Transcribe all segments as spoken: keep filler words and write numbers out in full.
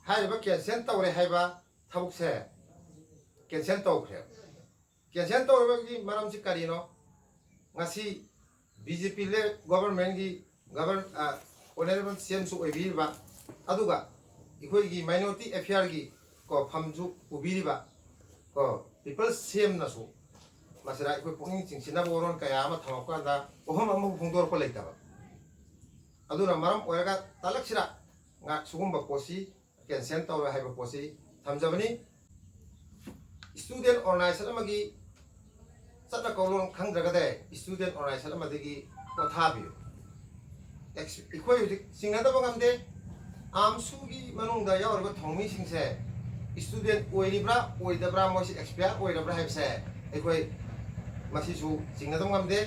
ꯍꯥꯏꯔꯤꯕ ꯀꯦꯟꯁꯦꯜ ꯇꯧꯔꯦ ꯍꯥꯏꯕ ꯊꯕꯛꯁꯦ ꯀꯦꯟꯁꯦꯜ ꯇꯧꯈ꯭ꯔꯦ꯫ ꯀꯦꯟꯁꯦꯜ ꯇꯧꯔꯤꯕꯒꯤ ꯃꯔꯝꯁꯤ ꯀꯔꯤꯅꯣ? ꯉꯁꯤ ꯕꯤ ꯖꯦ ꯄꯤ ꯂꯦ ꯒꯣꯕꯔꯃꯦꯟꯒꯤ ꯒꯕꯔ ꯑꯣꯅꯔꯦꯕꯜ ꯁꯤ ꯑꯦꯝꯁꯨ ꯑꯣꯏꯕꯤꯔꯤꯕ, ꯑꯗꯨꯒ ꯑꯩꯈꯣꯏꯒꯤ ꯃꯥꯏꯅꯣꯔꯤꯇꯤ ꯑꯦꯐꯤꯌꯥꯔꯒꯤ ꯀꯣ ꯐꯝꯁꯨ ꯄꯨꯕꯤꯔꯤꯕ ꯀꯣ ꯄꯤꯄꯜꯁ ꯁꯤ ꯑꯦꯝꯅꯁꯨ ꯃꯁꯤꯗ ꯑꯩꯈꯣꯏ ꯄꯨꯛꯅꯤꯡ ꯆꯤꯡꯁꯤꯟꯅꯕ ꯋꯥꯔꯣꯜ ꯀꯌꯥ ꯑꯃ ꯊꯝꯃꯛꯄ ꯀꯥꯟꯗ ꯋꯥꯐꯝ ꯑꯃꯕꯨ ꯐꯣꯡꯗꯣꯔꯛꯄ ꯂꯩꯇꯕ꯫ ꯑꯗꯨꯅ ꯃꯔꯝ ꯑꯣꯏꯔꯒ ꯇꯥꯂꯛꯁꯤꯗ ꯉꯥ- ꯁꯤꯒꯨꯝꯕ ꯄꯣꯠꯁꯤ ꯀꯦꯟꯁꯦꯜ ꯇꯧꯔꯣꯏ ꯍꯥꯏꯕ ꯄꯣꯠꯁꯤ ꯊꯝꯖꯕꯅꯤ꯫ ꯏꯁꯇꯨꯗꯦꯟ ꯑꯣꯔꯒꯅꯥꯏꯖꯦꯁꯟ ꯑꯃꯒꯤ ꯆꯠꯅ ꯀꯥꯡꯂꯣꯟ ꯈꯪꯗ꯭ꯔꯒꯗꯤ ꯏꯁꯇꯨꯗꯦꯟ ꯑꯣꯔꯒꯅꯥꯏꯖꯦꯁꯟ ꯑꯃꯗꯒꯤ ꯄꯣꯊꯥꯕꯤꯌꯨ꯫ ꯑꯦꯛꯁ- ꯑꯩꯈꯣꯏ ꯍꯧꯖꯤꯛ ꯆꯤꯡꯅꯗꯕ ꯉꯝꯗꯦ꯫ ꯑꯥꯝꯁꯨꯒꯤ ꯃꯅꯨꯡꯗ ꯌꯥꯎꯔꯤꯕ ꯊꯧꯃꯤꯁꯤꯡꯁꯦ ꯏꯁꯇꯨꯗꯦꯟ ꯑꯣꯏꯔꯤꯕ꯭ꯔꯥ ꯑꯣꯏꯗꯕ꯭ꯔꯥ, ꯃꯣꯏꯁꯤ ꯑꯦꯛꯁꯄꯤꯌꯥꯔ ꯑꯣꯏꯔꯕ꯭ꯔꯥ ꯍꯥꯏꯕꯁꯦ ꯑꯩꯈꯣꯏ ꯃꯁꯤꯁꯨ ꯆꯤꯡꯅꯗꯕ ꯉꯝꯗꯦ꯫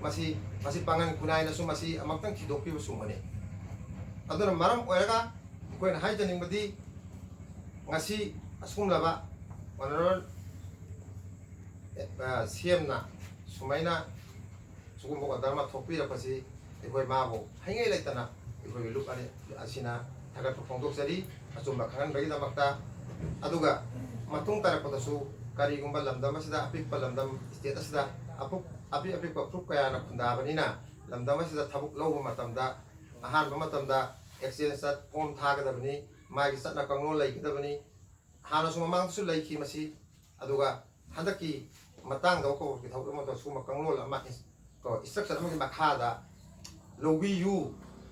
ꯃꯁꯤ ꯃꯁꯤ ꯄꯥꯡꯒꯜ ꯈꯨꯟꯅꯥꯏꯅꯁꯨ ꯃꯁꯤ ꯑꯃꯨꯛꯇꯪ ꯊꯤꯗꯣꯛꯄꯤꯕ ꯁꯨꯝꯕꯅꯤ꯫ ꯑꯗꯨꯅ ꯃꯔꯝ ꯑꯣꯏꯔꯒ ꯑꯩꯈꯣꯏꯅ ꯍꯥꯏꯖꯅꯤꯡꯕꯗꯤ ꯉꯁꯤ ꯑꯁꯤꯒꯨꯝꯂꯕ ꯑꯣꯅꯔꯦꯕꯜ ꯁꯤ ꯑꯦꯝꯅ ꯁꯨꯃꯥꯏꯅ ꯁꯤꯒꯨꯝꯕ ꯑꯣꯔꯗꯔ ꯑꯃ ꯊꯣꯛꯄꯤꯔꯛꯄꯁꯤ ꯑꯩꯈꯣꯏ ꯃꯥꯕꯨ ꯍꯥꯏꯉꯩ ꯂꯩꯇꯅ ꯑꯩꯈꯣꯏꯒꯤ ꯂꯨꯞ ꯑꯅꯤ ꯑꯁꯤꯅ ꯊꯥꯒꯠꯄ ꯐꯣꯡꯗꯣꯛꯆꯔꯤ, ꯑꯆꯨꯝꯕ ꯈꯪꯍꯟꯕꯒꯤꯗꯃꯛꯇ꯫ ꯑꯗꯨꯒ ꯃꯇꯨꯡ ꯇꯥꯔꯛꯄꯗꯁꯨ ꯀꯔꯤꯒꯨꯝꯕ ꯂꯝꯗꯝ ꯑꯁꯤꯗ, ꯑꯄꯤꯛꯄ ꯂꯝꯗꯝ ꯁ꯭ꯇꯦꯠ ꯑꯁꯤꯗ ꯑꯄꯨꯛ- ꯑꯄꯤꯛ ꯑꯄꯤꯛꯄ ꯐꯨꯔꯨꯞ ꯀꯌꯥꯅ ꯈꯨꯟꯗꯥꯕꯅꯤꯅ, ꯂꯝꯗꯝ ꯑꯁꯤꯗ ꯊꯕꯛ ꯂꯧꯕ ꯃꯇꯝꯗ ꯑꯍꯥꯟꯕ ꯃꯇꯝꯗ ꯑꯦꯛꯁꯆꯦꯟꯖꯇ ꯐꯣꯝ ꯊꯥꯒꯗꯕꯅꯤ, ꯃꯥꯒꯤ ꯆꯠꯅ ꯀꯥꯡꯂꯣꯟ ꯂꯩꯒꯗꯕꯅꯤ꯫ ꯍꯥꯟꯅꯁꯨ ꯃꯃꯥꯡꯗꯁꯨ ꯂꯩꯈꯤ ꯃꯁꯤ꯫ ꯑꯗꯨꯒ ꯍꯟꯗꯛꯀꯤ ꯃꯇꯥꯡꯗ ꯀꯣꯔꯠꯀꯤ ꯊꯕꯛ ꯑꯃꯗ ꯁꯤꯒꯨꯝꯕ ꯀꯥꯡꯂꯣꯟ ꯑꯃ ꯏꯟꯁ- ꯀꯣ ꯏꯟꯁꯇ꯭ꯔꯛꯁꯟ ꯑꯃꯒꯤ ꯃꯈꯥꯗ ꯂꯧꯕꯤꯌꯨ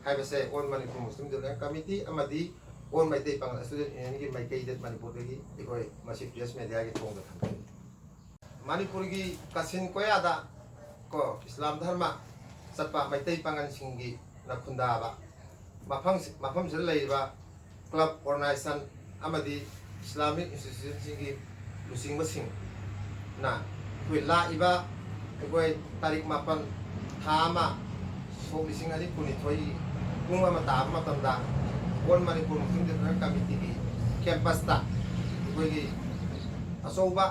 ꯍꯥꯏꯕꯁꯦ ꯑꯣꯜ ꯃꯅꯤꯄꯨꯔ ꯃꯨꯁꯂꯤꯝ ꯗꯤꯕꯂꯞꯃꯦꯟ ꯀꯃꯤꯇꯤ ꯑꯃꯗꯤ ꯑꯣꯜ ꯃꯩꯇꯩ ꯄꯥꯉꯜ ꯏꯁꯇꯨꯗꯦꯟ ꯌꯨꯅꯤꯌꯟꯒꯤ ꯃꯥꯏꯀꯩꯗ ꯃꯅꯤꯄꯨꯔꯗꯒꯤ ꯑꯩꯈꯣꯏ ꯃꯁꯤ ꯄ꯭ꯔꯦꯁ ꯃꯦꯗꯤꯌꯥꯒꯤ ꯊꯣꯡꯗ ꯊꯝꯖꯔꯤ꯫ ꯃꯅꯤꯄꯨꯔꯒꯤ ꯀꯥꯆꯤꯟ ꯀꯣꯌꯥꯗ ꯀꯣ ꯏꯁꯂꯥꯝ ꯙꯔꯃ ꯆꯠꯄ ꯃꯩꯇꯩ ꯄꯥꯉꯜꯁꯤꯡꯒꯤꯅ ꯈꯨꯟꯗꯥꯕ ꯃꯐꯝ- ꯃꯐꯝꯁꯤꯗ ꯂꯩꯔꯤꯕ ꯀ꯭ꯂꯕ, ꯑꯣꯔꯒꯅꯥꯏꯖꯦꯁꯟ ꯑꯃꯗꯤ ꯏꯁꯂꯥꯃꯤꯛ ꯏꯟꯁꯇꯤꯇ꯭ꯌꯨꯁꯟꯁꯤꯡꯒꯤ ꯂꯨꯆꯤꯡꯕꯁꯤꯡꯅ ꯑꯩꯈꯣꯏ ꯂꯥꯛꯏꯕ ꯑꯩꯈꯣꯏ ꯇꯥꯔꯤꯛ ꯃꯥꯄꯟ, ꯊꯥ ꯑꯃ, ꯁꯣꯛ ꯂꯤꯁꯤꯡ ꯑꯅꯤ ꯀꯨꯟꯅꯤꯊꯣꯏꯒꯤ ꯄꯨꯡ ꯑꯃ ꯇꯥꯕ ꯃꯇꯝꯗ ꯑꯣꯜ ꯃꯅꯤꯄꯨꯔ ꯃꯨꯁꯂꯤꯝ ꯗꯤꯕꯂꯞꯃꯦꯟ ꯀꯃꯤꯇꯤꯒꯤ ꯀꯦꯝꯄꯁꯇ ꯑꯩꯈꯣꯏꯒꯤ ꯑꯆꯧꯕ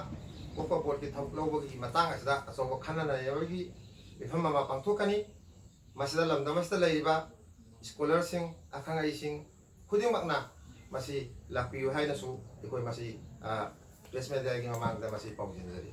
ꯒꯣꯄ ꯕꯣꯔꯗꯀꯤ ꯊꯕꯛ ꯂꯧꯕꯒꯤ ꯃꯇꯥꯡ ꯑꯁꯤꯗ ꯑꯆꯧꯕ ꯈꯟꯅ ꯅꯩꯅꯕꯒꯤ ꯃꯤꯐꯝ ꯑꯃ ꯄꯥꯡꯊꯣꯛꯀꯅꯤ꯫ ꯃꯁꯤꯗ ꯂꯝꯗꯝ ꯑꯁꯤꯗ ꯂꯩꯔꯤꯕ ꯁ꯭ꯀꯣꯂꯔꯁꯤꯡ, ꯑꯈꯪ ꯑꯍꯩꯁꯤꯡ ꯈꯨꯗꯤꯡꯃꯛꯅ ꯃꯁꯤ ꯂꯥꯛꯄꯤꯌꯨ ꯍꯥꯏꯅꯁꯨ ꯑꯩꯈꯣꯏ ꯃꯁꯤ ꯄ꯭ꯔꯦꯁ ꯃꯦꯗꯤꯌꯥꯒꯤ ꯃꯃꯥꯡꯗ ꯃꯁꯤ ꯄꯥꯎꯖꯦꯟꯖꯔꯤ꯫